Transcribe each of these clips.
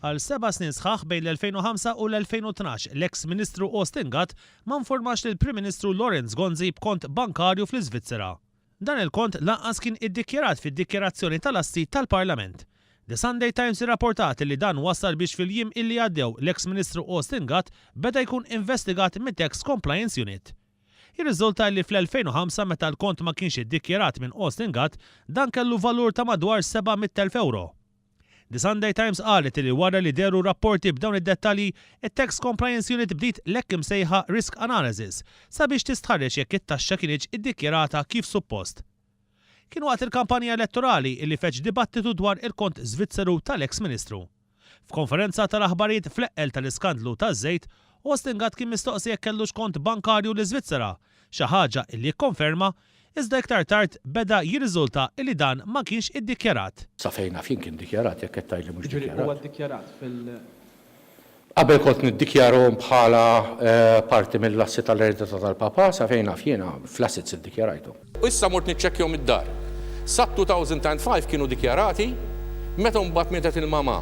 Għal seba' snin sħaħ bejn l-2005 u l-2012 l-eks Ministru Austin Gatt ma nformax lill-Prim Ministru Lawrence Gonzi b'kont bankarju fl-Iżvizzera. Dan il-kont lanqas kien iddikjarat fid-dikjarazzjoni tal-assi tal-Parlament. The Sunday Times irrapportat li dan wassal biex fil-jiem illi għaddew l-eks Ministru Austin Gatt beda jkun investigat mit-Tax Compliance Unit. Jirriżulta illi fl-2005 meta l-kont ma kienx iddikjarat minn Austin Gatt dan kellu valur ta' madwar 700,000 ewro. The Sunday Times qalet li wara li dehru rapporti b'dawn id-dettalji, it-Tax Compliance Unit bdiet l-hekk imsejħa risk analysis sabiex tistħarreġ jekk it-taxxa kinitx iddikjarata kif suppost. Kien waqt il-kampanja elettorali illi feġġ dibattitu dwar il-kont Svizzeru tal-eks Ministru. F'konferenza tal-aħbarijiet fl-eqqel tal-iskandlu taż-żejt, Austin Gatt kien mistoqsi jekk kellux kont bankarju l-Iżvizzera, xi ħaġa illi kkonferma, iżda iktar tard beda jirriżulta illi dan ma kienx iddikjarat. Sa fejn naf jien kien dikjarat jekk qed tgħidli mhux Jiġifieri dikjarat. huwa ddikjarat fil. Qabel kont niddikjarahom bħala parti mill-assi tal-eredità tal-Papa, sa fejn naf jiena fl-assets iddikjarajthom. Issa mort niċċekkjahom id-dar. Sa 2005 kienu dikjarati, meta mbagħad mietet il-mamà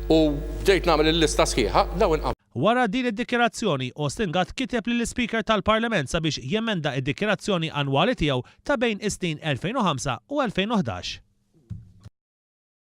u bdejt nagħmel il-lista sħiħa, dawn inqabdu. Wara din id-dikjarazzjoni, Austin Gatt kiteb lill-Ispeaker tal-Parlament sabiex jemenda d-dikjarazzjoni annwali tiegħu ta' bejn is-snin 2005 u 2011.